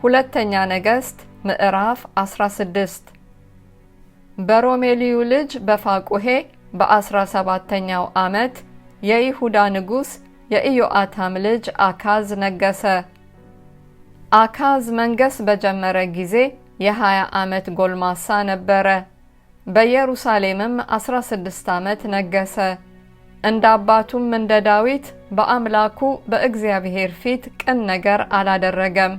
ሁለተኛ ነገሥት ምዕራፍ 16። በሮሜልዩ ልጅ በፋቁሔ በ17ኛው ዓመት የይሁዳ ንጉሥ የኢዮአታም ልጅ አካዝ ነገሠ። አካዝ መንገስ በጀመረ ጊዜ የ20 ዓመት ጎልማሳ ነበረ። በኢየሩሳሌምም 16 ዓመት ነገሠ። እንደ አባቱም እንደ ዳዊት በአምላኩ በእግዚአብሔር ፊት ቅን ነገር አላደረገም።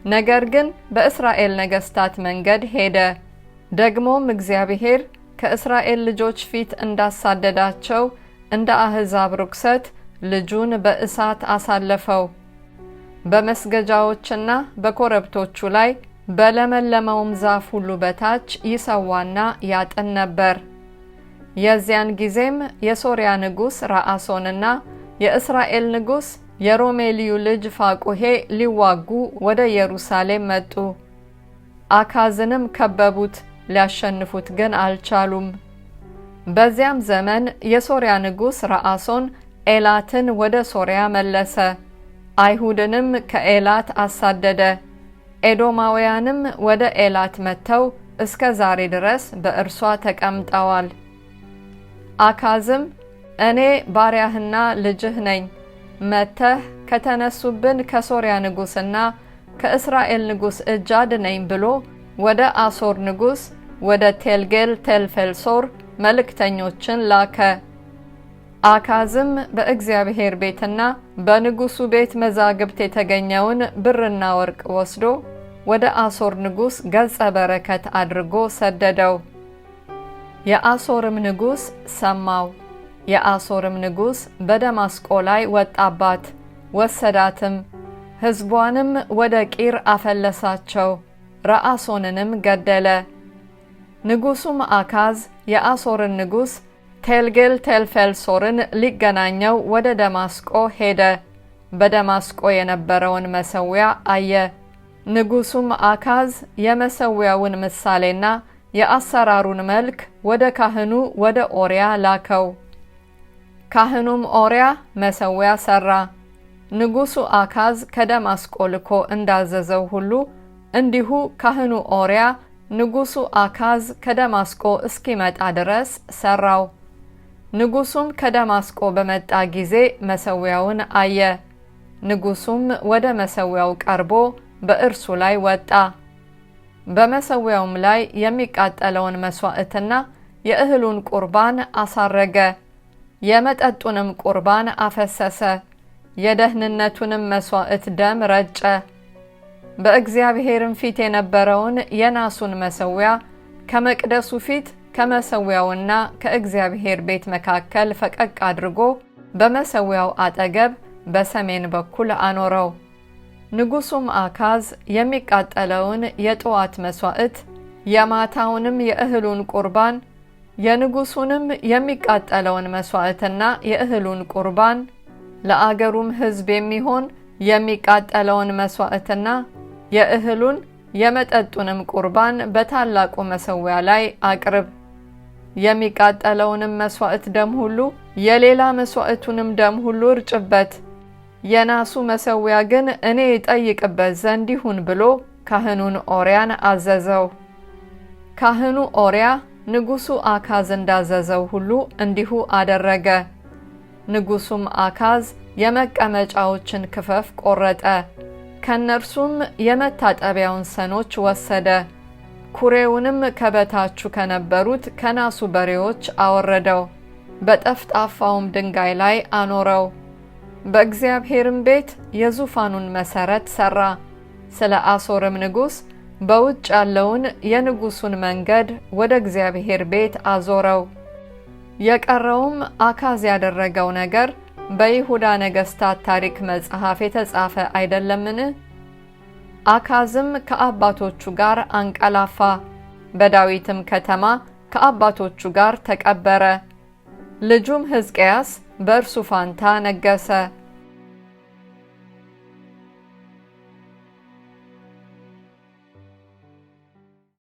ነገር ግን በእስራኤል ነገሥታት መንገድ ሄደ። ደግሞም እግዚአብሔር ከእስራኤል ልጆች ፊት እንዳሳደዳቸው እንደ አሕዛብ ርኵሰት ልጁን በእሳት አሳለፈው። በመስገጃዎችና በኮረብቶቹ ላይ በለመለመውም ዛፍ ሁሉ በታች ይሰዋና ያጥን ነበር። የዚያን ጊዜም የሶርያ ንጉሥ ረአሶንና የእስራኤል ንጉሥ የሮሜልዩ ልጅ ፋቁሔ ሊዋጉ ወደ ኢየሩሳሌም መጡ። አካዝንም ከበቡት፣ ሊያሸንፉት ግን አልቻሉም። በዚያም ዘመን የሶርያ ንጉሥ ረአሶን ኤላትን ወደ ሶርያ መለሰ፣ አይሁድንም ከኤላት አሳደደ። ኤዶማውያንም ወደ ኤላት መጥተው እስከ ዛሬ ድረስ በእርሷ ተቀምጠዋል። አካዝም እኔ ባሪያህና ልጅህ ነኝ፣ መጥተህ ከተነሱብን ከሶርያ ንጉሥና ከእስራኤል ንጉሥ እጅ አድነኝ ብሎ ወደ አሶር ንጉሥ ወደ ቴልጌል ቴልፌልሶር መልእክተኞችን ላከ። አካዝም በእግዚአብሔር ቤትና በንጉሡ ቤት መዛግብት የተገኘውን ብርና ወርቅ ወስዶ ወደ አሶር ንጉሥ ገጸ በረከት አድርጎ ሰደደው። የአሶርም ንጉሥ ሰማው። የአሶርም ንጉሥ በደማስቆ ላይ ወጣባት፣ ወሰዳትም፣ ሕዝቧንም ወደ ቂር አፈለሳቸው፣ ረአሶንንም ገደለ። ንጉሡም አካዝ የአሶርን ንጉሥ ቴልጌል ቴልፌልሶርን ሊገናኘው ወደ ደማስቆ ሄደ። በደማስቆ የነበረውን መሠዊያ አየ። ንጉሡም አካዝ የመሠዊያውን ምሳሌና የአሰራሩን መልክ ወደ ካህኑ ወደ ኦርያ ላከው። ካህኑም ኦርያ መሠዊያ ሠራ። ንጉሡ አካዝ ከደማስቆ ልኮ እንዳዘዘው ሁሉ እንዲሁ ካህኑ ኦርያ ንጉሡ አካዝ ከደማስቆ እስኪመጣ ድረስ ሠራው። ንጉሡም ከደማስቆ በመጣ ጊዜ መሠዊያውን አየ። ንጉሡም ወደ መሠዊያው ቀርቦ በእርሱ ላይ ወጣ። በመሠዊያውም ላይ የሚቃጠለውን መሥዋዕትና የእህሉን ቁርባን አሳረገ። የመጠጡንም ቁርባን አፈሰሰ። የደህንነቱንም መሥዋዕት ደም ረጨ። በእግዚአብሔርም ፊት የነበረውን የናሱን መሠዊያ ከመቅደሱ ፊት ከመሠዊያውና ከእግዚአብሔር ቤት መካከል ፈቀቅ አድርጎ በመሠዊያው አጠገብ በሰሜን በኩል አኖረው። ንጉሡም አካዝ የሚቃጠለውን የጥዋት መሥዋዕት፣ የማታውንም የእህሉን ቁርባን፣ የንጉሡንም የሚቃጠለውን መሥዋዕትና የእህሉን ቁርባን፣ ለአገሩም ሕዝብ የሚሆን የሚቃጠለውን መሥዋዕትና የእህሉን የመጠጡንም ቁርባን በታላቁ መሠዊያ ላይ አቅርብ። የሚቃጠለውንም መሥዋዕት ደም ሁሉ፣ የሌላ መሥዋዕቱንም ደም ሁሉ እርጭበት። የናሱ መሠዊያ ግን እኔ እጠይቅበት ዘንድ ይሁን ብሎ ካህኑን ኦርያን አዘዘው። ካህኑ ኦርያ ንጉሡ አካዝ እንዳዘዘው ሁሉ እንዲሁ አደረገ። ንጉሡም አካዝ የመቀመጫዎችን ክፈፍ ቆረጠ፣ ከእነርሱም የመታጠቢያውን ሰኖች ወሰደ። ኩሬውንም ከበታቹ ከነበሩት ከናሱ በሬዎች አወረደው፣ በጠፍጣፋውም ድንጋይ ላይ አኖረው። በእግዚአብሔርም ቤት የዙፋኑን መሠረት ሠራ። ስለ አሶርም ንጉሥ በውጭ ያለውን የንጉሡን መንገድ ወደ እግዚአብሔር ቤት አዞረው። የቀረውም አካዝ ያደረገው ነገር በይሁዳ ነገሥታት ታሪክ መጽሐፍ የተጻፈ አይደለምን? አካዝም ከአባቶቹ ጋር አንቀላፋ፣ በዳዊትም ከተማ ከአባቶቹ ጋር ተቀበረ። ልጁም ሕዝቅያስ በእርሱ ፋንታ ነገሠ።